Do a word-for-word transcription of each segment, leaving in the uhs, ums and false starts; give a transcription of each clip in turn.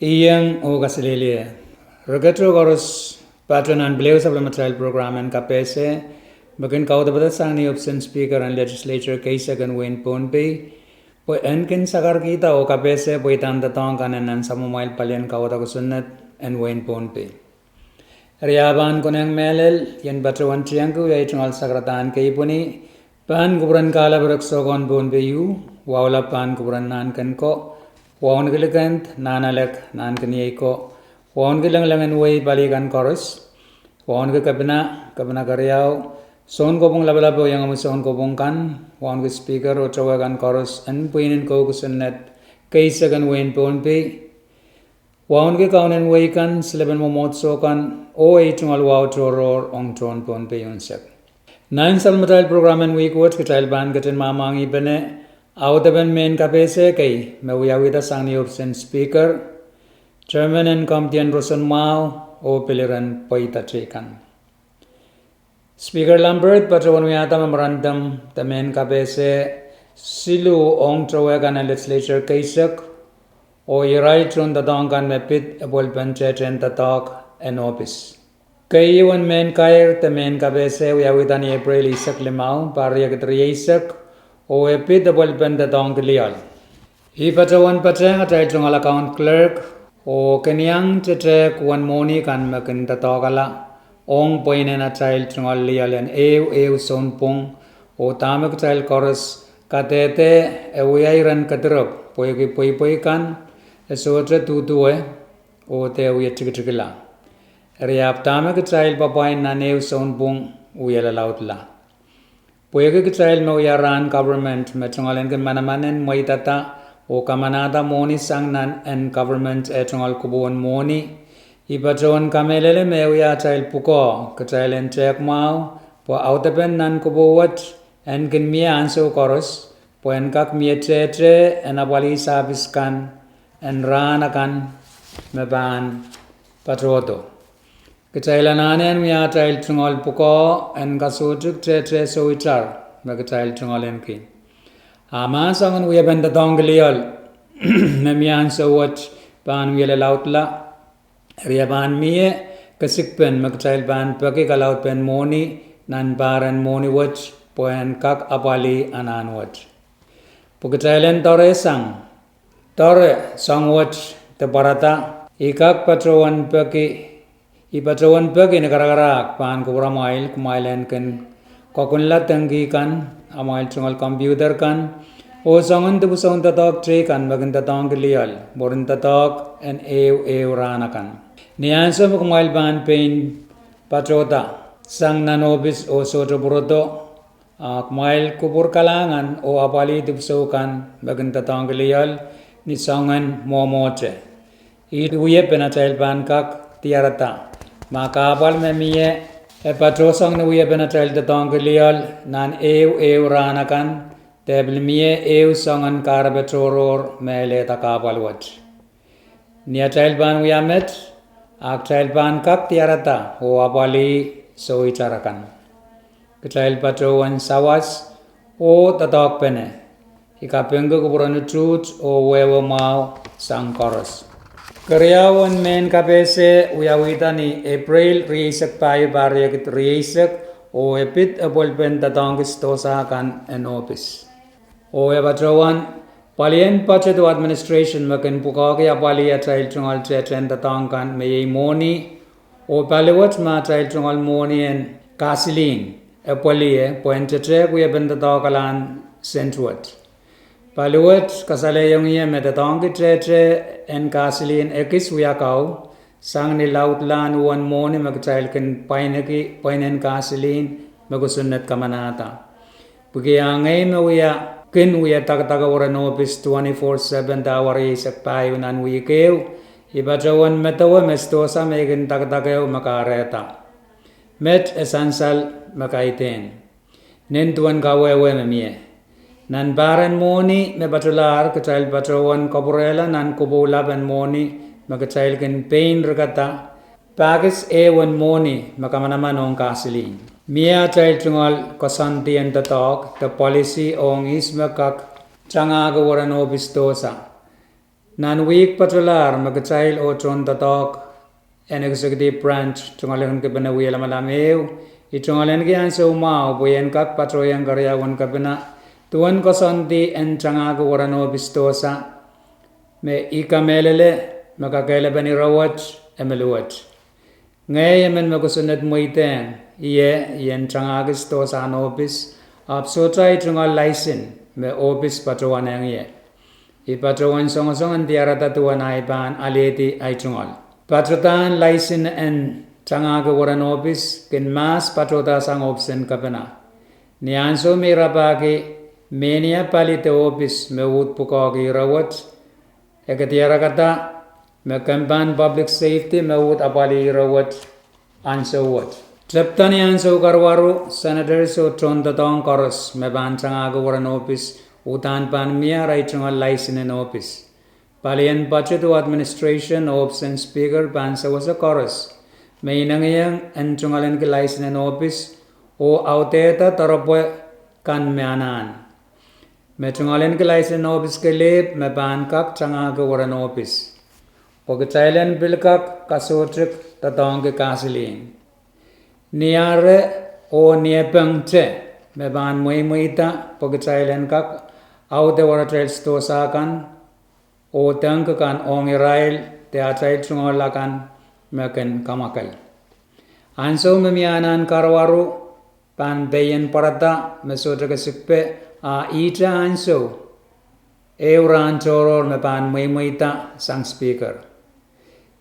Iang oh kaselehlie. Riekid koaros, patohwan pil ehu sapwellimatail prokram en kapehse, me kin kaudopada sang ni ohpis en Speaker en Legislature keisek en wehin Pohnpei, pwe en kin sakarkihda oh kapehse pweidahn doadoahk kan en nan samwamwail palien kauwada kosonned en wehin Pohnpei. Eri ah pahn konehng mehlel, ien patohwan tiengki wiawi tungoal sakaradahn keipweni, pahn kupwuren Kahlap, Erek Sokohn, Pohnpei U, Waulap pahn kupwuren Nahnken ko, Wauneki Likend, Nahnalek, Nahnkeniei ko, Wauneki Lengileng en Wehi, pali kan koaros, Wauneki Kepina, Kepina Keriau, Sounkopwung Lapalap oh iengomwi sounkopwung kan, Wauneki Speaker oh towehkan koaros en pwihn en kou kosonned keisek en wehin Pohnpei, Wauneki Kaunen Wehi kan, silepen mwomwohdiso kan, oh ei tungoal wahu tohrohr ong tohn Pohnpei unsek. Nan sapwellimatail prokram en wihk wet kitail pahn ketin mwahmwahngihpene audepen mehn kapehse kei me wiawihda sang ni ohpis en Speaker, Chairman en Committee en Roson Mwahu, oh pil iren pweida teikan. Speaker Lambert patohwan wiahda memorandum de mehn kapehse siluh ong towehkan en Legislature keisek, oh irail tohn doadoahk kan me pid epwelpen tehtehn doadoahk en ohpis. Keieu en mehn kair de mehn kapehse wiawihda ni Epreil eisek limau, pahr riekid rieisek, oh e pid epwelpen doadoahngki lioal. I patohwan patehng atail tungoal account clerk oh kin iang tetehk uwen mwohni kan me kin doadoahkala ong pweinen atail tungoal lioal en ehu ehu sounpwung, oh dahme kitail koaros kadehde e wia iren kedirepw pwehki pweipwei kan e sohte duhduwe oh de wie tikitikla. Eri ahpw dahme kitail pwapwain nan ehu sounpwung wie lalaudla. Pwehki kitail me wia rahn government me tungoal en kin manaman en mweidada oh kamanahda mwohni sang nan en government eh tungoal kupwuwen mwohni, I patohwan kamehlele me e wia atail pwukoa kitail en tehk mwahu pwe audepen nan kupwuo wet en kin mie ansou koaros pwe en kak mie tehte en apwalih sahpis kan en rahn akan me pahn patohdo. Kitail anahne en wia atail tungoal pwukoa en kasuhtik tehte souitar me kitail tungoal en ki. A ma soangen wiepen doadoahngki lioal me mie ansou wet pahn wie lalaudla, eri e pahn mie kesikpen me kitail pahn peki kalaudpen mwohni nan pahr en mwohni wet pwe en kak apwalih anahn wet. Pwe kitail en doare sang, doare soang wet de pwarada, I kak patohwan peki, I patohwan peki ni karakarahk pahn kupwuramwail kumwail en kin koakunla dengki kan, amwail tungoal computer kan, oh soangen dipwisoun doadoahk teikan me kin doadoahngki lioal mwurin doadoahk en ehu ehu rahn akan. Ni ansou me kumwail pahn pein patohda sang nan ohpis oh sohte pwurodo, a kumwail kupwur kalahngan oh apwalih dipwisou kan me kin doadoahngki lioal ni soangen mwomwohte. Ih wiepen atail pahn kak diarada ma kahpwal me mie e patohsang ni wiepen atail doadoahngki lioal nan ehu ehu rahn akan, de pil mie ehu soangen kahrepe tohrohr me elehda kahpwal wet. Ni atail pahn wia met, a kitail pahn kak diarada oh apwalih souitar akan. Kitail patohwan sawas oh doadoahkpene. I kapingki kupwuren utuht oh wehwe mwahu sang koaros. Keriaun mehn kapehse wiawihda ni Epreil rieisek pahieu, pahr riekid rieisek, oh e pid epwelpen doadoahngki sidohsa kan en ohpis. Oh e patohwan pwalien budget oh administration me kin pwukoahki apwalih atail tungoal tehtehn doadoahk kan me iei mwohni, oh paliwet me atail tungoal mwohni en kasilihn e pwelie pwehn tetehk wiepen doadoahk akan sent wet. Paliwet kasalehiong ie me doadoahngki tehte en kasilihn ekis wiakau sang ni laudlahn uwen mwohni me kitail kin pwaineki pweinen kasilihn me kosonned kamanahda. Pwehki a ngehi me wia, kin wia dakadake weren ohpis twenty-four seven de awa rieisek pahieu nan wihk ehu, I patohwan medewe me sidohsa me I kin dakadakeo me kahrehda. Met e sansal me kaidehn. Nin duwen kawehwe me mie. Nan pahr en mwohni me patolahr kitail patohwan kapwurehla nan kopwoulap en mwohni me kitail kin pein rikada, pahkis ehu en mwohni me kamanaman ong kasilihn. Mie atail tungoal koasoandi en doadoahk de policy ong ihs me kak tangahki weren ohpis sidohsa. Nan wihk patolahr me kitail oh tohndoadoahk en executive branch tungoalenki kepina wie lamalam ehu, I tungoalenki ansou mwahu pwe I en kak patohiong keriaun kepina duwen koasoandi en tangahki weren ohpis sidohsa me I kamehlele me kakehlapen ire wet, e me luwet. Ngehi emen me kosonned mweidehng ie I en tangahki sidohsahn ohpis, ahpw sohte ahi tungoal laisin me ohpis patohwanehng ie. I patohwan songosong en diarada duwen ahi pahn alehdi ahi tungoal. Patodahn laisin en tangahki weren ohpis kin mahs patohdahsang ohpisen kepina. Ni ansou me I rapahki mehnia pali de ohpis me uhd pwukoahki ire wet, e kediarekda me kempahn public safety me uhd apwalih ire wet ansou wet. Tepda ni ansou karuwaru, senators oh tohndoadoahk koaros me pahn tangahki weren ohpis uhdahn pahn mie arail tungoal laisin en ohpis. Palien budget oh administration oh ohpisen speaker pahn sewese koaros me inengieng en tungoalenki laisin en ohpis oh audehda doaropwe kan me anahn me tungoalenki laisin en ohpis kelehpw me pahn kak tangahki weren ohpis. Pwe kitail en pil kak kasohtik doadoahngki kaselehlie ni are oh ni epengte me pahn mweimweida pwe kitail en kak aude weratail sidohsa kan oh dengki kan ong irail de atail tungoal akan me kin kamwakel. Ansou me mie anahn karuwaru pahn pein pwarada me sohte kesikpe, a ihte ansou ehu rahn tohrohr me pahn mweimweida sang speaker.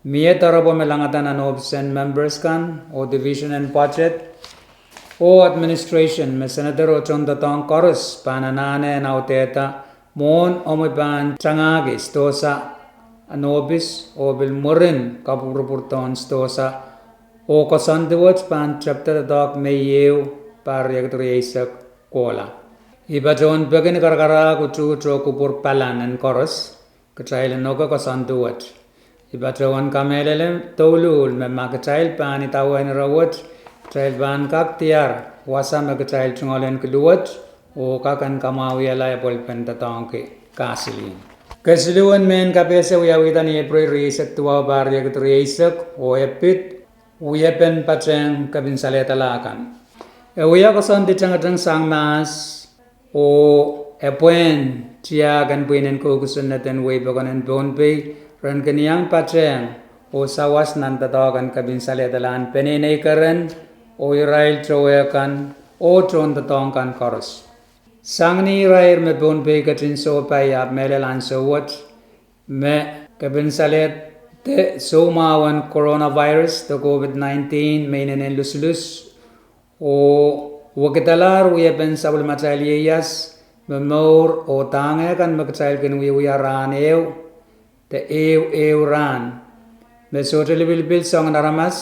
Mie doaropwe me langada nan ohpisen members kan oh division en budget oh administration me senator oh tohndoadoahk koaros pahn anahne en audehda mwohn omwi pahn tangahki sidohsa en ohpis oh pil mwurin kapwurpwurdohn sidohsa oh koasoandi wet pahn tepda doadoahk me ieu pahr riekid rieisek kohla. I patohwan peki ni karakarahk, utuht oh kupwur palan en koaros kitail inoke koasoandi wet. I patohwan kamehlele douluhl me ma kitail pahn idawehn ire wet, kitail pahn kak diar wasa me kitail tungoalenki luwet oh kak en kamwahwihala apwalpen doadoahngki kaselehlie. Kesiluhn mehn kapehse wiawihda ni Epreil rieisek duwau pahr riekid rieisek oh e pid wiepen patehng kepin salehdala kan. E wia koasoandi tengeteng sang mahs oh e pwehn tiahk en pwihn en kou kosonned en wehi pokon en Pohnpei ren kin iang patehng oh sawas nan doadoahk en kepin salehdalahn peneinei keren oh irail towe kan oh tohndoadoahk kan koaros. Sang ni irair me Pohnpei ketin sohpai, ahpw mehlel ansou wet me kepin salehd de soumwahu en coronavirus de COVID nineteen me inenen lusulus oh wekidalahr wiepen sapwellimatail ieias me mour oh dahngehkan me kitail kin wiewia rahn ehu de ehu ehu rahn me sohte lipilipil soangen aramas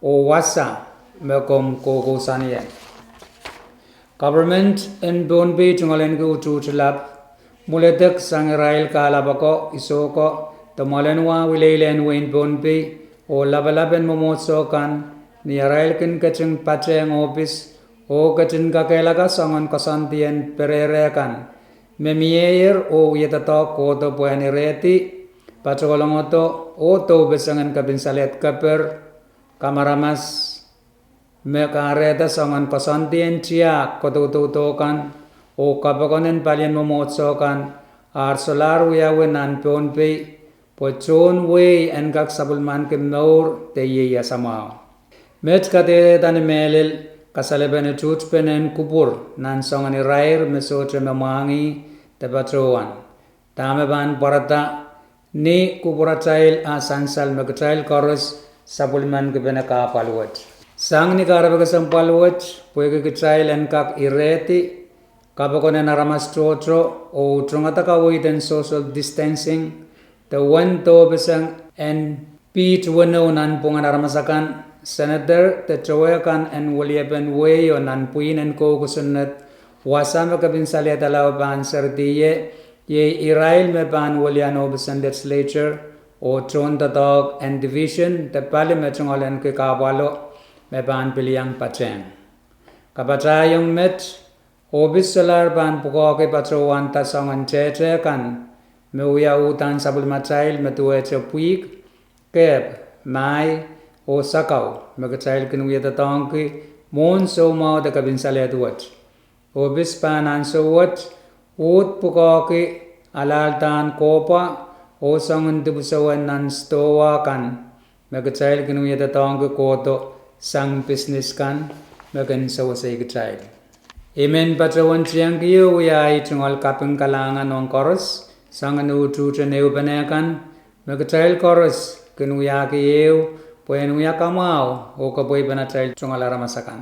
oh wasa me komw koukousoan ie. Government en Pohnpei tungoalenki utuht lap mwuledek sang irail kahlap ako, iso ko, de mwoalen wahwih leilehn wehin Pohnpei oh lapalap en mwomwohdiso kan ni arail kin ketin patehng ohpis oh ketin kakehlaka soangen koasoandi en perehre kan me mieier oh wia doadoahk kohdo pwehn irehdi, patohlongodo oh doupeseng en kepin salehd keper, kamaramas me kahrehda soangen koasoandi en tiahk kodoudoudo kan oh kapokon en palien mwomwohdiso kan ar solahr wiawi nan Pohnpei pwe tohn wehi en kak sapwellimaniki mour de ieias mwahu. Met kadehdehda ni mehlel kasalepen utuhtpen en kupwur nan soangen irair me sohte me mwahngih de patohwan dahme pahn pwarada ni kupwuratail a sansal me kitail koaros sapwellimanikipene kahpwal wet. Sang ni kahrepe kesempwal wet, pwehki kitail en kak irehdi kapokon en aramas tohto oh utungada kaweid en social distancing de uwen doupeseng en piht weneu nanpwungen aramas akan, senator de towe kan en weliepen wehio nan pwihn en kou kosonned wasa me kepin salehdalao pahn seridi ie, iei irail me pahn welian ohpisen legislature oh tohndoadoahk en division de pali me tungoalenki kahpwalo me pahn pil iang patehng. Kapatahiong met, ohpis solahr pahn pwukoahki patohwanda soangen tehte kan me wia uhdahn sapwellimatail me duwehte pwihk, kehp, mahi, oh sakau me kitail kin wia doadoahngki mwohn soumwahu de kepin salehd wet. Ohpis pahn ansou wet uhd pwukoahki alahldahr kohpwa oh soangen dipwisou en nan sidohwa kan me kitail kin wia doadoahngki kohdo sang pisines kan me kin sewese kitail. I men patohwan tiengkio wia ei tungoal kaping kalahngan ong koaros, soangen utuhten ehupene kan, me kitail koaros kin wiahki ehu pwehn wia kamwahu oh kepweipen atail tungoal aramas akan.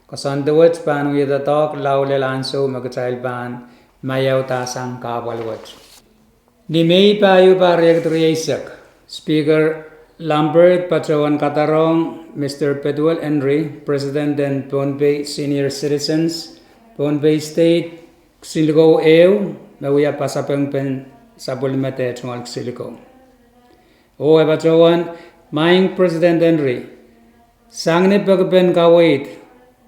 Koasoandi wet pahn wia doadoahk lao lel ansou me kitail pahn maiauda sang kahpwal wet. Ni Mei pahieu, pahr riekid rieisek, Speaker Lambert patohwan kadarohng Mister Petuel Henry, President en Pohnpei Senior Citizens, Pohnpei State, kisinlikou ehu me wia pasapengpen sapwellime de tungoal kisinlikou. Oh e patohwan: Maing President Henry, sang ni peki pen kaweid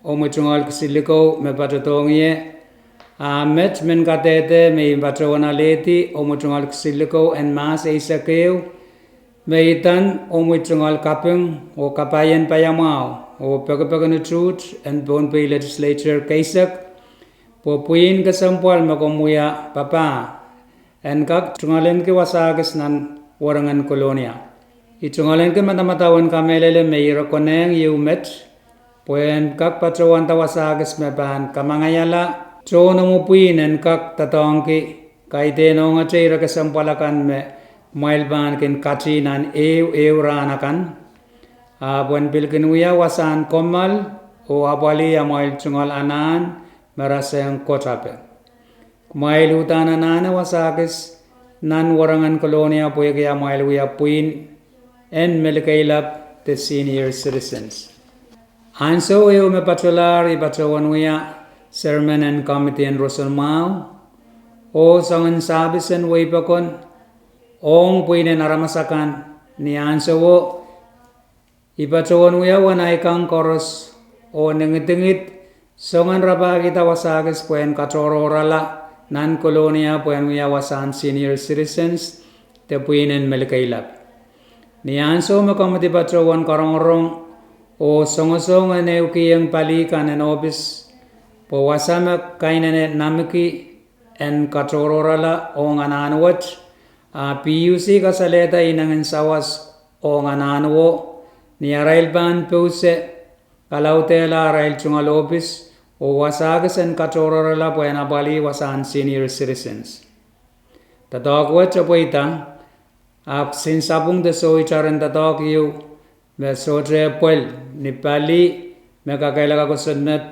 omwi tungoal kisinlikou me patohdohng ie, a met men kadehde me I patohwan alehdi omwi tungoal kisinlikou en Mahs eisek ehu, me idan omwi tungoal kaping oh kapaien paiamwahu oh pekipek en utuht en Pohnpei Legislature keisek, pwe pwihn kesempwal me komw wia papah en kak tungoalenki wasa kis nan werengen Kolonia. I tungoalenki madamadau en kamehlele me I re konehng ieu met pwe en kak patohwanda wasa kis me pahn kamangaiala tohn omwi pwihn en kak doadoahngki kaidehn ongete ire kesempwal akan me kumwail pahn kin kati nan ehu ehu rahn akan, ahpw en pil kin wia wasahn kommoal oh apwalih amwail tungoal anahn me rasehng kotape. Kumwail uhdahn anahne wasa kis nan werengen Kolonia pwehki amwail wia pwihn en Melkeilap de Senior Citizens. Ansou ehu me patohlahr I patohwan wia sermon en komidi en roson mwahu oh soangen sahpis en weipokon ong pwihn en aramas akan. Ni ansouo I patohwan wia weneikang koaros oh ningidingid soangen rapahkihda wasa kis pwehn katohrohrala nan Kolonia pwehn wia wasahn Senior Citizens de pwihn en Melkeilap. Ni ansou me komidi patohwan karongorong oh songosong en ehukihong pali kan en ohpis pwe wasa me kainene nanmwki en katohrohrala ong anahn wet, a PUC kasalehda inengen sawas ong anahnuo ni arail pahn pouse kalaudehla arail tungoal ohpis oh wasa kis en katohrohrala pwehn apwalih wasahn Senior Citizens. Doadoahk wet e pweida, ahpw kisin sapwung de soh itar en doadoahk ieu me sohte pwel ni pali me kakehlaka kosonned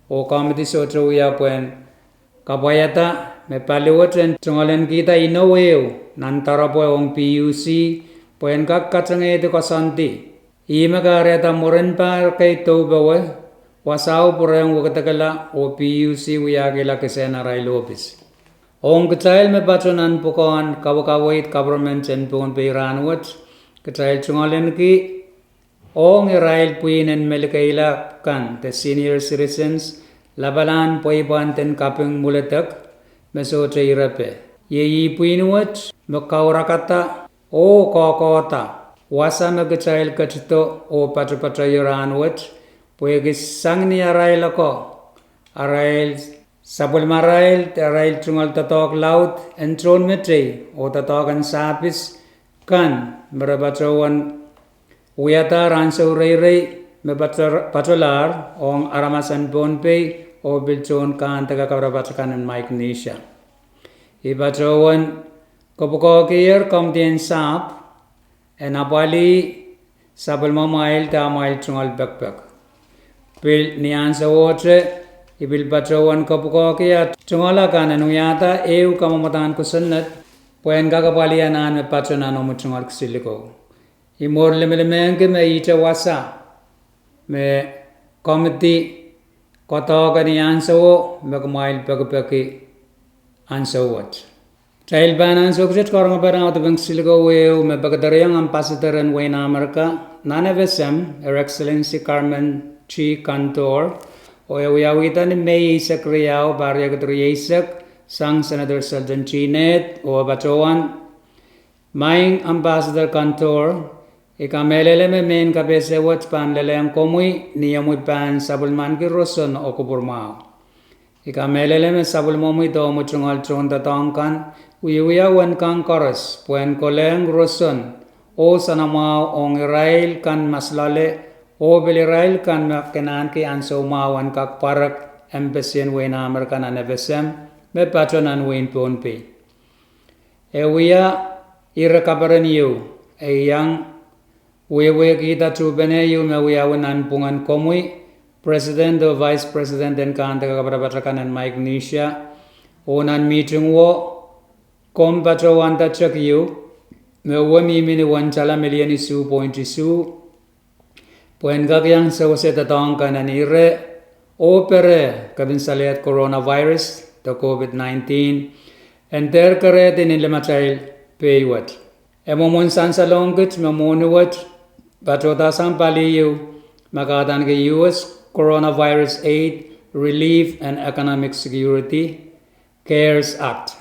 oh komidi sohte wia pwehn kapwaiada me pali wet en tungoalenkihda inou ehu nan doaropwe ong PUC pwehn kak katengehdi koasoandi. Ihme kahrehda mwurin pahr kei doupowe, wasao pwurehng wekidekla oh PUC wiahkihla kisehn arail ohpis. Ong kitail me pato nan pwukoahn kawekaweid kaperment en Pohnpei rahnwet, kitail tungoalenki ong irail pwihn en Melkeilap kan de Senior Citizens lapalahn pweipwand en kaping mwuledek me sohte irepe. Iei ih pwihn wet me kaurakada oh kohkohda wasa me kitail ketido oh patopatohier rahnwet, pwehki sang ni arail ako, arail sapwellimarail, arail tungoal doadoahk laud en tohnmetei oh doadoahk en sahpis kan me re patohwan wiadahr ansou reirei me patohlahr ong aramas en Pohnpei oh pil tohn kahn deke kaparapat akan en Micronesia. I patohwan kapwukoahkier komidi en sahpw en apwalih sapwellimamwail de amwail tungoal pekipek. Pil ni ansowohte I pil patohwan kapwukoahki ah tungoal akan en wiahda ehu kamwomwadahn kosonned pwehn kak apwalih anahn me pato nan omwi tungoal kisinlikou. I mwur limelimehngki me ihte wasa me komidi koadoahke ni ansowo me kumwail pekipeki ansou wet. Kitail pahn ansou kiset karongepen audepen kisinlikou ehu me pekedereiong Ambassador en wehin Amerika nan FSM, Her Excellency Carmen G. Cantor, oh e wiawihda ni Mei eisek riau, pahr riekid rieisek, sang Senator Selton Tine oh patohwan, Maing Ambassador Kantohr, I kamehlele me mehn kapehse wet pahn lelehng komwi ni omwi pahn sapwellimaniki roson oh kupwur mwahu. I kamehlele me sapwellimomwi de omwi tungoal tohndoadoahk kan wiewia uwen kang koaros pwehn kolehng roson oh soanamwahu ong irail kan mas loale oh pil irail kan me kin ahneki ansou mwahu en kak pwarek embassy en wehin Amerika nan FSM me patoh nan wehin Pohnpei. E wia ire kaperen ieu e iang wehwehkihda tuhpene ieu me wiawi nanpwungen komwi President oh Vice President en kahnte kapatapat akan en Micronesia, oh nan mihting wo komw patohwanda tek ieu me uwe mihmi ni wen tala milion isuh point isuh pwehn kak iang sewese doadoahk kan en ire oh pere kepin salehd coronavirus de COVID nineteen en dehr kerehdi ni limatail pehi wet. E mwomwen sansalohng kiht me mwohni wet patohdasang pali ieu me kahdaneki US Coronavirus Aid, Relief and Economic Security, CARES Act.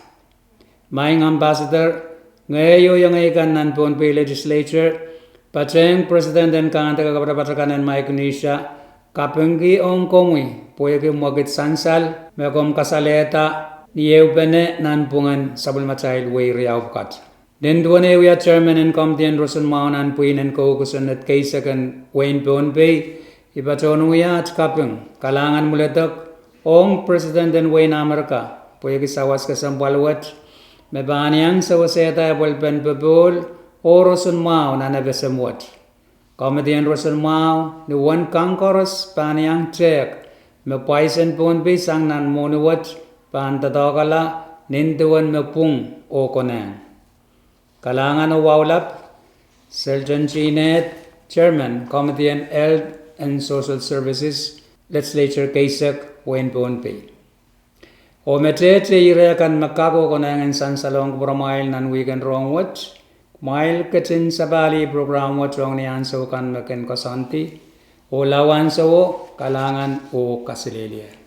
Maing Ambassador, ngehi oh iengei kan nan Pohnpei Legislature patehng President en kahnte kapatapat akan en Micronesia kapingki ong komwi pwehki mwekid sansal me komw kasalehda ni ehupene nanpwungen sapwellimatail wehi riau pwukat. Nin duwen ei wia Chairman en Komiti en Roson Mwahu nan Pwihn en Kou Kosonned Keisek en wehin Pohnpei, I patohwan wia aht kaping, kalahngan mwuledek ong President en wehin Amerika pwehki sawas kesempwal wet me pahn iang sewesehda epwelpen popohl oh roson mwahu nan FSM wet. Komiti en Roson Mwahu ni wen kang koaros pahn iang tehk me pwaisen Pohnpei sang nan mwohni wet pahn doadoahkala nin duwen me pwung oh konehng. Kalahngan oh wahu lap, Selton Tine, Chairman, Komiti en Health and Social Services, Legislature Keisek, wehin Pohnpei. Oh me tehte ire kan me kak oh konehng en sansalohng kupwuramwail nan wihk en rohng wet, kumwail ketin sapahlih program wet ong ni ansou kan me kin koasoandi, oh lao ansowo, kalahngan oh kaselehlie.